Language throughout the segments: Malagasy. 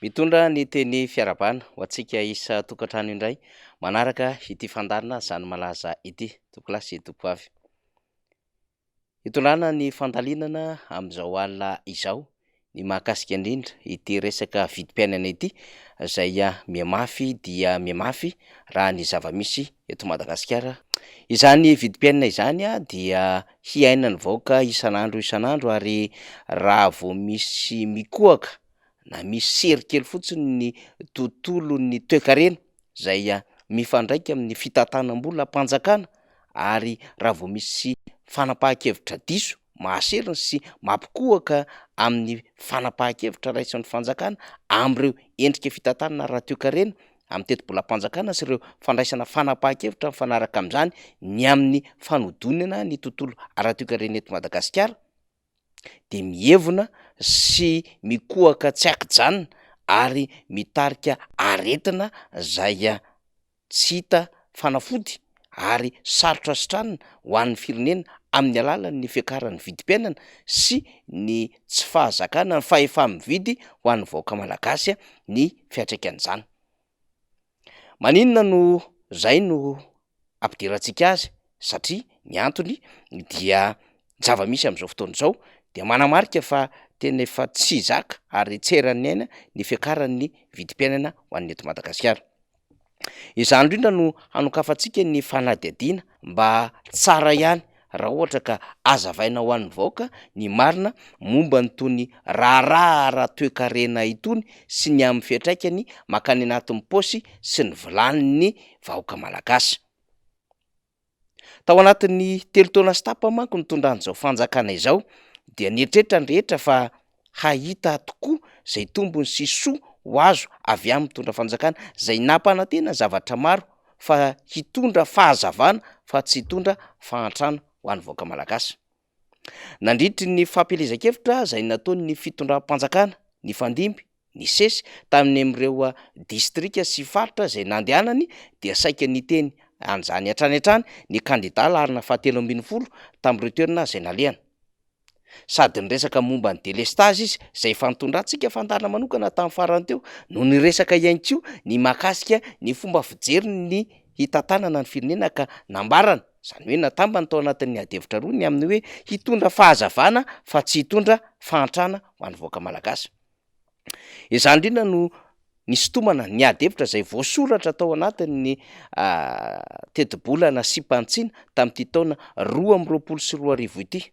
Mitondra ny teny fiarahabana ho antsika isan-tokantrano indray manaraka ity fandaharana Zany Malaza ity, tompokolahy sy tompokovavy. Hitondrana ny fandalinana amin'izao alina izao ny mahakasika indrindra ity resaka vidim-piainana ity izay mihamafy dia mihamafy raha ny zava-misy eto Madagasikara. Izany vidim-piainana izany dia hiainan'ny vahoaka isan'andro isan'andro ary raha vao misy mikohaka na misy sery kely fotsiny ny tontolon'ny toekarena izay mifandraika amin'ny fitantanam-bolam-panjakana ary raha vao misy fanapahan-kevitra diso mahaseriny sy mampikohaka amin'ny fanapahan-kevitra raisin'ny fanjakana amin'ireo endrika fitantanana ara-toekarena amin'ny tetibolam-panjakana sy ireo fandraisana fanapahan-kevitra mifanaraka amin'izany ny amin'ny fanodonana ny tontolo ara-toekarena eto Madagasikara dia mievona sy mikohaka tsy an-kijanona ary mitarika aretina izay tsy hita fanafody ary sarotra sitranina ho an'ny firenena amin'ny alalan'ny fiakaran'ny vidim-piainana sy ny tsy fahazakana ny fahefa-mividy ho an'ny vahoaka malagasy ny fiantraikan'izany. Maninona no zay no ampidirantsika azy? Satria ny antony dia ny zava-misy am'zao fotoana izao dia manamarika fa tena efa tsy zaka ary tsy eran'ny aina ny fiakaran'ny vidim-piainana ho an'ny eto Madagasikara. Izany indrindra no hanokafantsika ny fanadihadiana mba tsara ihany raha ohatra ka azavaina ho an'ny vahoaka ny marina momba an'itony raharaha ara-toekarena itony sy ny amin'ny fiantraikany mankany anatin'ny paosy sy ny vilanin'ny vahoaka malagasy. Tao anatin'ny telo taona sy tapany manko nitondran'izao fanjakana izao dia nieritreritra ny rehetra fa hahita tokoa izay tombony sy soa ho azo avy amin'ny mitondra fanjakana izay nampanantena zavatra maro fa hitondra fahazavana fa tsy hitondra fahantrana ho an'ny vahoaka malagasy. Nandritry ny fampielezan-kevitra izay nataon'ny fitondram-panjakana nifandimby nisesy tamin'ny amin'ireo distrika sy faritra izay nandehanany dia saika niteny an'izany hatrany hatrany ny kandida laharana fahatelo ambin'ny folo tamin'ireo toerana izay nalehany. Sady niresaka momba ny delestazy izy, izay efa nitondrantsika fandaharana manokana tamin'ny farany teo, no niresaka ihany koa ny mahakasika ny fomba fijeriny ny hitantanana ny firenena ka nambarany, izany hoe natambany tao anatin'ny adihevitra roa ny amin'ny hoe hitondra fahazavana fa tsy hitondra fahantrana ho an'ny vahoaka malagasy. Izany indrindra no nisintomana ny ady hevitra izay voasoratra tao anatin'ny tetibola nasiam-panitsiana tamin'ity taona 2022 ity.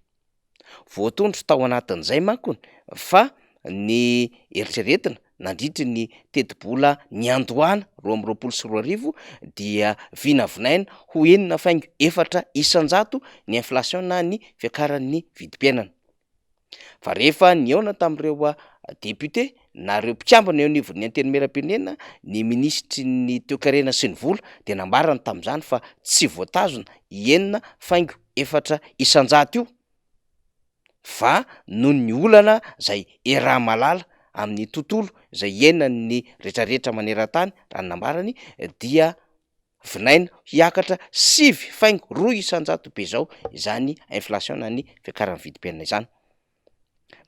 Voatondro tao anatin'izay manko fa ny eritreretina nandritry ny tetibola niandohana 2022 dia vinavinaina ho 6.4% ny inflation na ny fiakaran'ny vidim-piainana. Fa rehefa nihaona tamin'ireo député na ireo mpikambana eo anivon'ny antenimierampirenena ny minisitry ny toekarena sy ny vola dia nambarany tamin'izany fa tsy voatazona 6.4% io fa noho ny olana izay iaraha-mahalala amin'ny tontolo izay iainan'ny rehetrarehetra maneran-tany raha ny nambarany dia vinaina hiakatra 9.2% be izao izany inflation na ny fiakaran'ny vidim-piainana izany.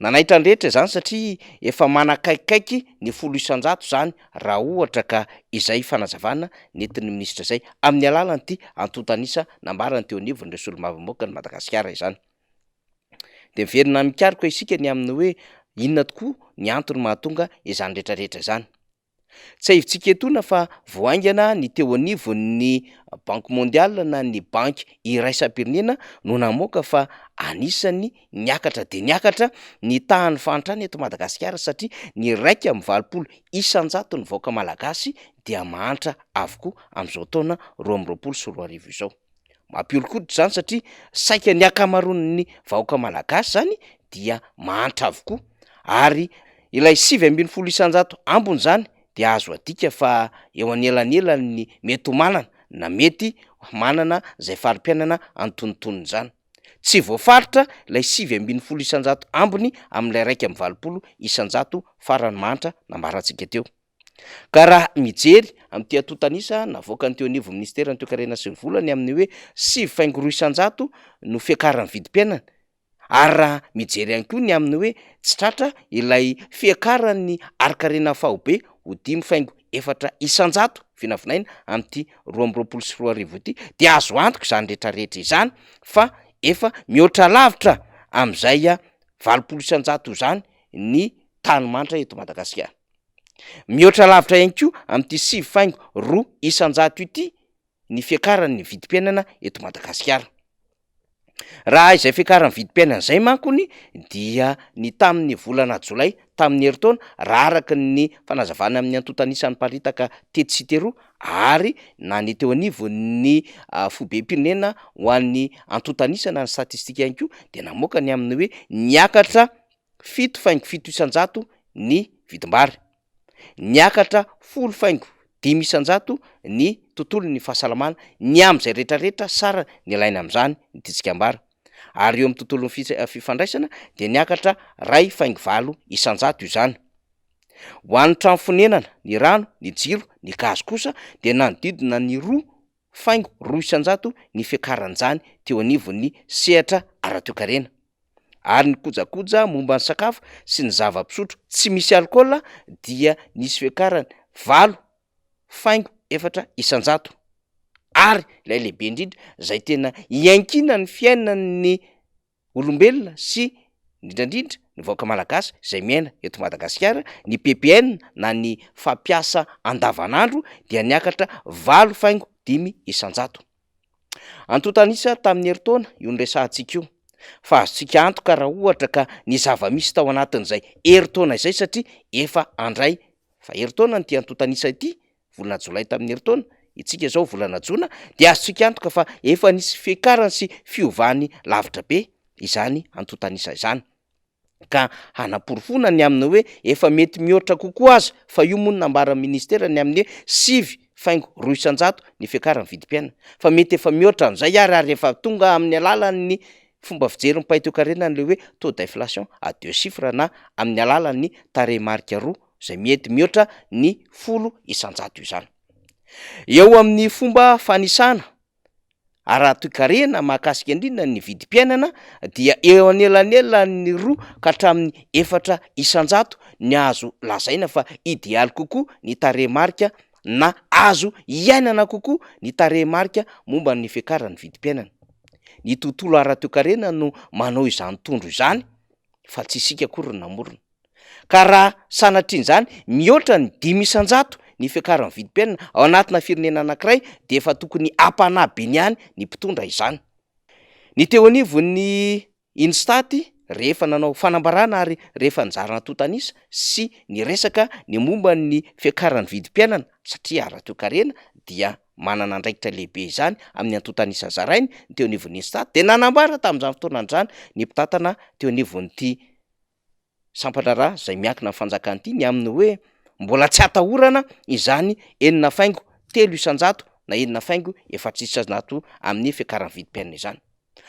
Nanaitra ny rehetra izany satria efa manakaikikaiky ny 10% izany raha ohatra ka izay fanazavana nentin'ny minisitra izay amin'ny alalan'ity antontan'isa nambarany teo anivon'ireo solombavambahoakan'i Madagasikara izany. Dia miverina mikaroka isika ny amin'ny hoe inona tokoa ny antony mahatonga izany rehetrarehetra izany. Tsiahivintsika etoana fa vao haingana ny teo anivon'ny Banque mondiale na ny banky iraisam-pirenena no namoaka fa anisan'ny niakatra dia niakatra ny tahan'ny fahantrana eto Madagasikara satria ny 81% ny vahoaka malagasy dia mahantra avokoa amin'izao taona 2022 izao. Mampihoron-koditra izany satria saika ny ankamaroan'ny vahoaka malagasy izany dia mahantra avokoa ary ilay 19% ambiny izany dia azo adika fa eo anelanelan'ny mety ho manana na mety manana izay fari-piainana antonontonony izany. Tsy voafaritra ilay 19% ambiny amin'ilay 81% farany mahantra nambarantsika teo. Ka raha mijery amin'ity antontan'isa navoakan'ny teo anivon'ny minisiteran'ny toekarena sy ny vola ny amin'ny hoe 9.2% no fiakaran'ny vidim-piainana. Ary raha mijery ihany koa ny amin'ny hoe tsy tratra ilay fiakaran'ny harinkarena faobe ho 5.4% vinavinaina amin'ity 2022 ity dia azo antoka izany rehetrarehetra izany fa efa mihoatra lavitra amin'izay 80% izany ny tany mantra eto Madagasikara. Mihoatra lavitra ihany koa amin'ity 9.2% ity ny fiakaran'ny vidim-piainana eto Madagasikara. Raha izay fiakaran'ny vidim-piainana izay mankony dia ny tamin'ny volana jolay tamin'ny herintaona raha araka ny fanazavana amin'ny antontan'isa niparitaka tetsy sy teroa ary na ny teo anivon'ny foibem-pirenena ho an'ny antontan'isa na ny statistika ihany koa dia namoaka ny amin'ny hoe niakatra 7.7% ny vidim-bary. Niakatra 10.5% ny tontolon'ny fahasalamana, ny amin'izay rehetrarehetra sara nilaina amin'izany ny tiantsika ambara. Ary eo amin'ny tontolon'ny fifandraisana dia niakatra 1.8% izany. Ho an'ny trano fonenana, ny rano, ny jiro, ny gaz kosa dia nanodidina ny 2.2% ny fiakaran'izany teo anivon'ny sehatra ara-toekarena. Ary ny kojakoja momba ny sakafo sy ny zava-pisotro tsy misy alikaola dia nisy fiakarany 8.4%. Ary ilay lehibe indrindra izay tena iankinan'ny fiainan'ny olombelona sy indrindra indrindra ny vahoaka malagasy izay miaina eto Madagasikara, ny PPN na ny fampiasa andavanandro dia niakatra 8.5%. Antontan'isa tamin'ny herintaona io noresahantsika io, fa azontsika antoka raha ohatra ka ny zava-misy tao anatin'izay herintaona izay satria efa handray fa herintaona ity antontan'isa ity, volana jolay tamin'ny herintaona, itsika izao volana jona, dia azontsika antoka fa efa nisy fiakarany sy fiovany lavitra be izany antontan'isa izany. ka hanaporofoana ny amin'ny hoe efa mety mihoatra kokoa aza fa io moa no nambaran'ny ministera ny amin'ny hoe 9.2% ny fiakaran'ny vidim-piainana fa mety efa mihoatra an'izay ary ary efa tonga amin'ny alalan'ny fomba fijerin'ny mpahay toekarena an'ilay hoe taux d'inflation à deux chiffres na amin'ny alalan'ny tarehimarika roa izay mety mihoatra ny 10% izany. Eo amin'ny fomba fanisana ara-toekarena mahakasika indrindra ny vidim-piainana dia eo anelanelan'ny 2 ka hatramin'ny 4% ny azo lazaina fa idealy kokoa ny tarehimarika na azo iainana kokoa ny tarehimarika momba ny fiakaran'ny vidim-piainana. Ny tontolo ara-toekarena no manao izany tondro izany fa tsy isika akory no namorona. Ka raha sanatrian'izany, mihoatra ny 5% ny fiakaran'ny vidim-piainana ao anatina firenena anankiray dia efa tokony hampanahy be ny any ny mpitondra izany. Ny teo anivon'ny Instat rehefa nanao fanambarana ary rehefa nizara antontan'isa sy niresaka ny momba ny fiakaran'ny vidim-piainana satria ara-toekarena dia manana andraikitra lehibe izany amin'ny antontan'isa zarainy ny teo anivon'ny Instat dia nanambara tamin'izany fotoana izany ny mpitantana teo anivon'ity sampan-draharaha izay miankina amin'ny fanjakana ity ny amin'ny hoe mbola tsy atahorana izany 6.3% na 6.4% amin'ny fiakaran'ny vidim-piainana izany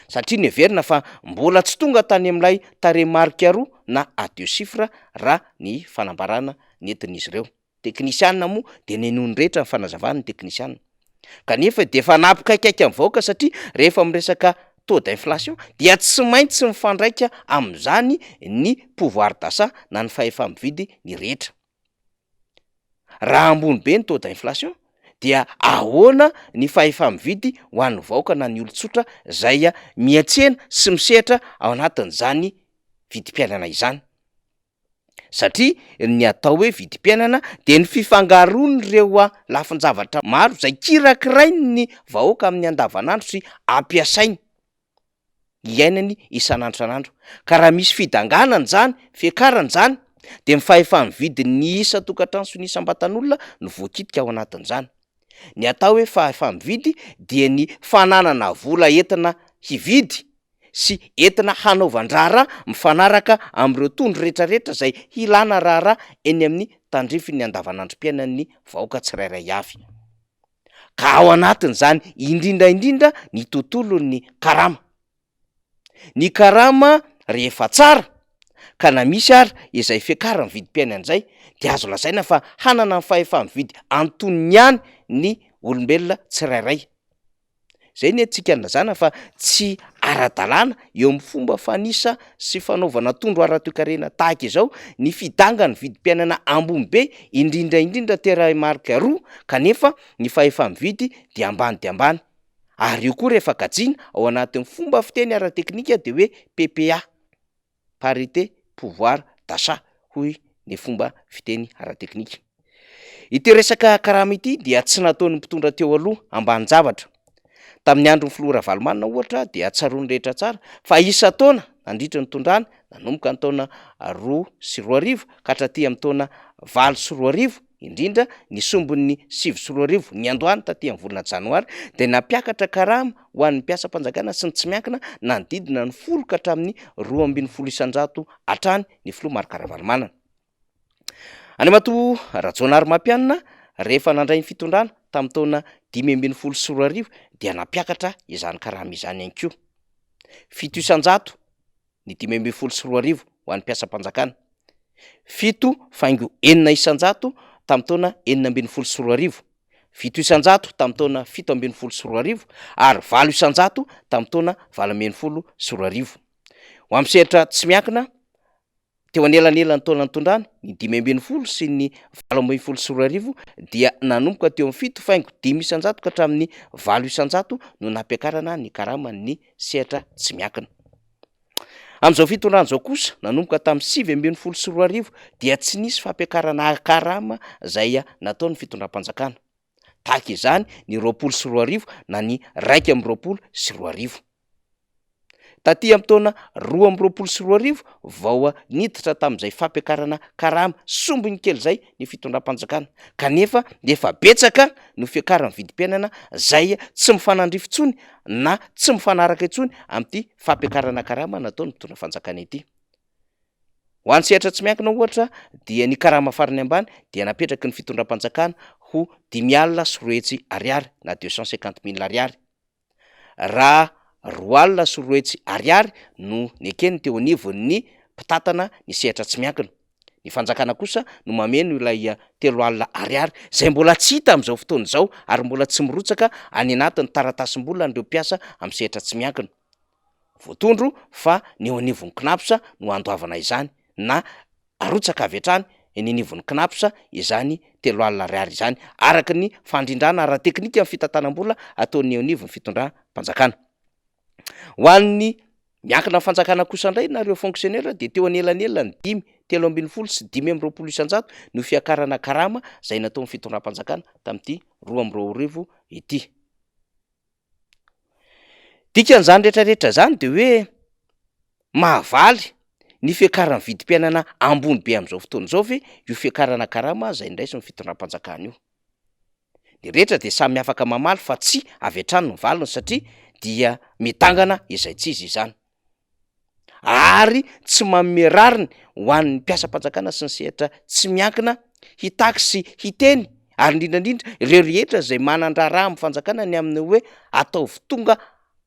satria neverina fa mbola tsy tonga tany amin'ilay tarehimarika roa na à deux chiffres raha ny fanambarana nentin'izy ireo. Teknisiana moa dia nenoin'ny rehetra ny fanazavany ny teknisiana. Kanefa dia efa nampikaikaika ny vahoaka satria rehefa miresaka taux d'inflation dia tsy maintsy mifandraika amin'izany ny pouvoir d'achat na ny fahefa-mividy ny rehetra. Raha ambony be ny taux d'inflation dia ahoana ny fahefa-mividy ho an'ny vahoaka na ny olon-tsotra izay miantsena sy misehatra ao anatin'izany vidim-piainana izany. Satria ny atao hoe vidim-piainana dia ny fifangaroan'ireo lafin-javatra maro izay kirakirain'ny vahoaka amin'ny andavanandro sy ampiasainy iainany isan'andro isan'andro. Ka raha misy fidanganana izany, fiakarana izany, dia ny fahefa-mividin'ny isan-tokantrano sy ny isam-batan'olona no voakitika ao anatin'izany. Ny atao hoe fahefa-mividy dia ny fananana vola entina hividy sy entina hanaovan-draharaha mifanaraka amin'ireo tondro rehetrarehetra izay hilana raharaha eny amin'ny tandrifin'ny andavanandrom-piainan'ny vahoaka tsirairay avy. Ka ao anatin'izany indrindra indrindra ny tontolon'ny karama. Ny karama rehefa tsara ka na misy ary izay fiakaran'ny vidim-piainana izay dia azo lazaina fa hanana ny fahefa-mividy antonony ihany ny olombelona tsirairay. Izay ny antsika nilazana fa tsy ara-dalàna eo amin'ny fomba fanisa sy fanaovana tondro ara-toekarena tahaka izao ny fidangan'ny vidim-piainana ambony be indrindra indrindra teramarika roa kanefa ny fahefa-mividy dia ambany dia ambany ary io koa rehefa kajiana ao anatin'ny fomba fiteny ara-teknika dia hoe PPA, parité pouvoir d'achat, hoy ny fomba fiteny ara-teknika. Ity resaka karama ity dia tsy nataon'ny mpitondra teo aloha ambanin-javatra. Tamin'ny andron'ny filoha Ravalomanana ohatra dia tsaroan'ny rehetra tsara fa isan-taona nandritra ny nitondrany nanomboka ny taona 2002 ka hatraty amin'ny taona 2008, indrindra ny sombin'ny 2009 niandohany taty amin'ny volana janoary dia nampiakatra karama ho an'ny mpiasam-panjakana sy ny tsy miankina nanodidina ny 10 ka hatramin'ny 12% hatrany ny filoha Marc Ravalomanana. Andriamatoa Rajaonarimampianina rehefa nandray ny fitondrana tamin'ny taona 2015 dia nampiakatra izany karama izany ihany koa. 7% ny 2015 ho an'ny mpiasam-panjakana, 7.6% tamin'ny taona 2016, 7% tamin'ny taona 2017 ary 8% tamin'ny taona 2018. Ho amin'ny sehatra tsy miankina, Teo anelanelan'ny taona nitondrany, ny 15 sy ny 2018, dia nanomboka teo amin'ny 7.5% ka hatramin'ny 8% no nampiakarana ny karaman'ny sehatra tsy miankina. Amin'izao fitondrana izao kosa, nanomboka tamin'ny 2019 dia tsy nisy fampiakarana karama izay nataon'ny fitondram-panjakana. Tahaka izany ny 2020 na ny 2021. Taty amin'ny taona 2022 vao niditra tamin'izay fampiakarana karama sombiny kely izay ny fitondram-panjakana kanefa efa betsaka no fiakaran'ny vidim-piainana izay tsy mifanandrify intsony na tsy mifanaraka intsony amin'ity fampiakarana karama nataon'ny mpitondra fanjakana ity. Ho an'ny sehatra tsy miankina ohatra dia ny karama farany ambany dia napetraky ny fitondram-panjakana ho 250 ariary na 250 mille ariary. raha 220 ariary no nekeny teo anivon'ny mpitantana ny sehatra tsy miankina. Ny fanjakana kosa no mameno ilay 30 ariary izay mbola tsy hita amin'izao fotoana izao ary mbola tsy mirotsaka any anatin'ny taratasim-bolan'ireo mpiasa amin'ny sehatra tsy miankina. Voatondro fa ny eo anivon'ny Cnaps no andoavana izany na Arotsaka avy hatrany eny anivon'ny Cnaps izany 30 ariary izany, araka ny fandrindrana ara-teknika ny fitantanam-bola ataon'ny eo anivon'ny fitondram-panjakana. Ho an'ny miankina amin'ny fanjakana kosa indray na ireo fonctionnaires dia teo anelanelan'ny dimy, 13 sy 25% no fiakarana karama izay nataon'ny fitondram-panjakana tamin'ity 2022 ity. Dikan'izany rehetrarehetra izany de hoe mahavaly ny fiakaran'ny vidim-piainana ambony be amin'izao fotoana izao ve io fiakarana karama izay niraisin'ny fitondram-panjakana io? Ny rehetra de samy afaka mamaly fa tsia avy hatrany ny valiny satria dia midangana izay tsy izy izany. ary tsy manome rariny ho an'ny mpiasam-panjakana sy ny sehatra tsy miankina hitaky sy hiteny ary indrindra indrindra ireo rehetra izay manan-draharaha amin'ny fanjakana ny amin'ny hoe ataovy tonga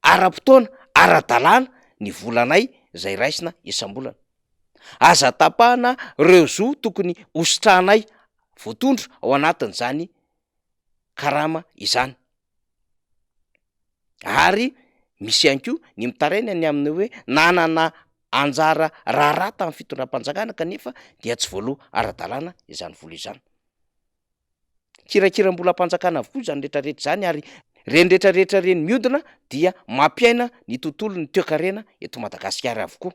ara-potoana, ara-dalàna ny volanay izay raisina isam-bolana. Aza tapahana ireo zo tokony hositrahanay voatondro ao anatin'izany karama izany. Ary misy ihany koa ny mitaraina ny amin'ny hoe nanana anjara raharaha tamin'ny fitondram-panjakana kanefa dia tsy voaloa ara-dalàna izany vola izany. Kirakiram-bolam-panjakana avokoa izany rehetrarehetra izany ary ireny rehetrarehetra ireny mihodina dia mampiaina ny tontolon'ny toekarena eto Madagasikara avokoa.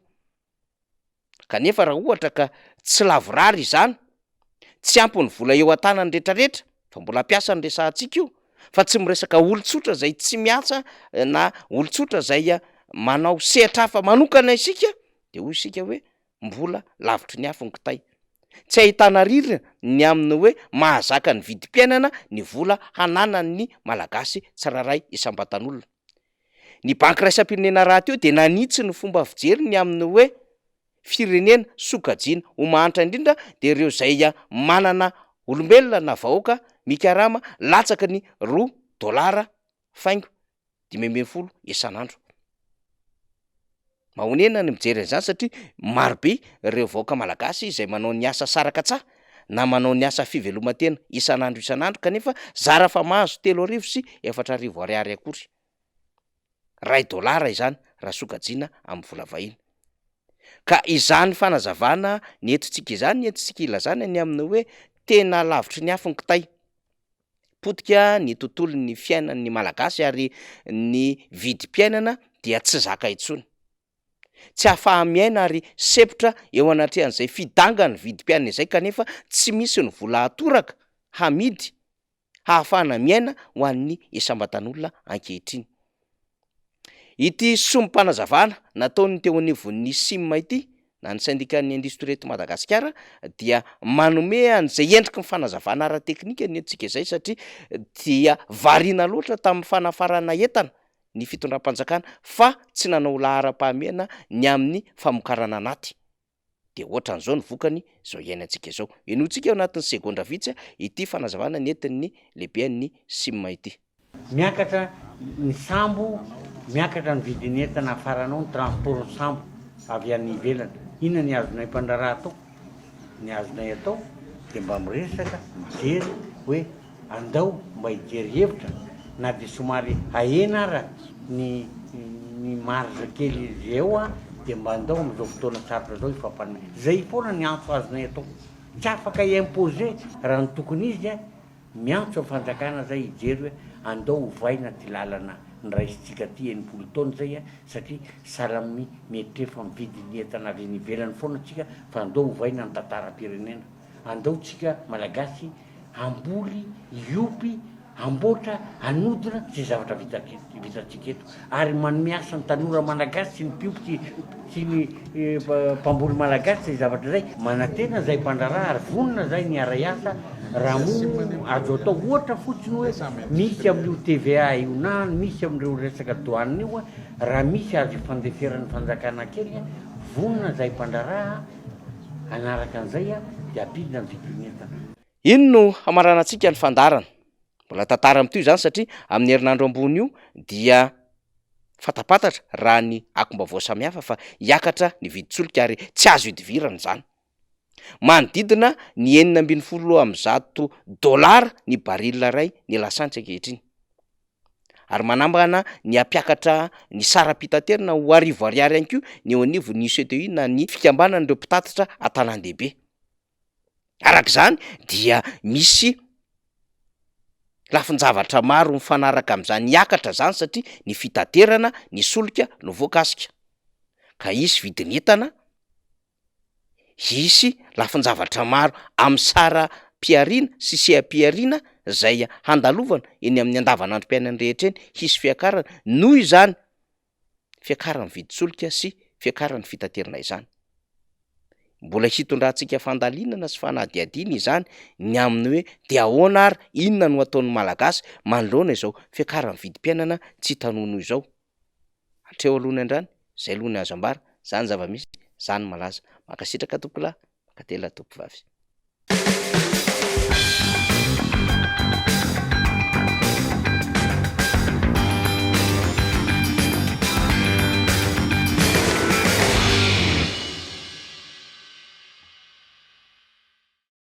Kanefa raha ohatra ka tsy lavorary izany, tsy ampy ny vola eo an-tanany retraretra, fa mbola mpiasa no resahantsika io, fa tsy miresaka olon-tsotra izay tsy miasa na olon-tsotra izay manao sehatra hafa manokana isika, de hoy isika hoe mbola lavitry ny afo ny kitay. Tsy ahitana ririna ny amin'ny hoe mahazaka ny vidim-piainana ny vola hananan'ny Malagasy tsirairay isam-batan'olona. Ny Banky iraisam-pirenena rahateo dia nanitsy ny fomba fijeriny ny amin'ny hoe firenena sokajiana ho mahantra indrindra dia ireo izay manana olombelona na vahoaka mikarama latsaky ny roa dolara faingo 15 isan'andro. Mahonena ny mijery an'izany satria marobe ireo vahoaka malagasy izay manao ny asa saraka-tsaha na manao ny asa fiveloman-tena isan'andro isan'andro kanefa zara fa mahazo 3400 ariary akory. Ray dolara izany raha sokajiana amin'ny vola vahiny. Ka izany fanazavana nentintsika izany no entintsika ilazana ny amin'ny hoe tena lavitry ny afo ny kitay. Potika ny tontolon'ny fiainan'ny Malagasy ary ny vidim-piainana dia tsy zaka intsony. Tsy ahafaha-miaina ary sempotra eo anatrehan'izay fidangan'ny vidim-piainana izay kanefa tsy misy ny vola atoraka hamidy hahafahana miaina ho an'ny isam-batan'olona ankehitriny. Ity sombim-panazavana nataon'ny teo anivon'ny SIM ity na ny sendikan'ny indostria eto Madagasikara dia manome an'izay endriky ny fanazavana ara-teknika ny antsika izay satria dia variana loatra tamin'ny fanafarana entana ny fitondram-panjakana fa tsy nanao laharam-pahamehana ny amin'ny famokarana anaty. Dia ohatran'izao ny vokany izao iainantsika izao. Henointsika ao anatin'ny segondra vitsy ity fanazavana nentin'ny lehiben'ny sim ity. Miakatra ny sambo, miakatra ny vidin'ny entana afaranao, ny transport ny sambo avy any ivelany. Inona ny azonay mpandraharaha atao? Ny azonay atao dia mba miresaka, mijery hoe Andao mba hijery hevitra na dia somary ahena ara ny ny marge kely izay eo a, dia mba andao amin'izao fotoana sarotra izao hifampanome. Zay foana ny antso azonay atao. Tsy afaka hi-imposer raha ny tokony izy a, miantso ny fanjakana zay hijery hoe andao ovaina ty lalana noraisintsika ty 60 taona zay a, satria sahala amin'ny mieritreritra fa mividy ny entana avy any ivelany foana tsika fa andao ovaina ny tantaram-pirenena. Andao tsika Malagasy hamboly, hiompy, hamboatra, hanodina izay zavatra vitantsika eto ary manome asa ny tanora Malagasy sy ny mpiompy sy ny mpamboly Malagasy izay zavatra izay. Manantena izahay mpandraharaha ary vonona izahay ny hiara-hiasa raha moa azo atao. Ohatra fotsiny hoe misy amin'io TVA io na misy amin'ireo resaka douane io raha misy azo ifandeferan'ny fanjakana kely, vonona izahay mpandraharaha hanaraka an'izay dia ampidina ny vidin'ny entana. Iny no hamaranantsika ny fandaharana. Mbola tantara mitohy izany satria amin'ny herinandro ambony io dia fatapantatra raha ny akom-baovao samihafa fa hiakatra ny vidin-tsolika ary tsy azo idivirana izany. Manodidina ny 116 dolara ny baril iray ny lasantsy ankehitriny. Ary manambana ny hampiakatra ny saram-pitaterana ho arivo ariary ihany koa ny eo anivon'ny UCTU na ny fikambanan'ireo mpitatitra an-tanàn-dehibe. Araka izany dia misy lafin-javatra maro mifanaraka amin'izany hiakatra izany satria ny fitaterana ny solika no voakasika, ka hisy vidin'entana, hisy lafin-javatra maro amin'ny saram-pihariana sy seha-pihariana izay handalovana eny amin'ny andavanandrom-piainany rehetra eny, hisy fiakarana noho izany fiakaran'ny vidin-tsolika sy fiakaran'ny fitaterana izany. Mbola hitondrantsika fandalinana sy fanadihadiana izany ny amin'ny hoe dia ahoana ary inona no ataon'ny Malagasy manoloana izao fiakaran'ny vidim-piainana tsy hita noanoa izao. Hatreo aloha ny andrany, izay aloha ny azo ambara, izany zava-misy, izany malaza. Mankasitraka tompokolahy, mankatelina tompokovavy.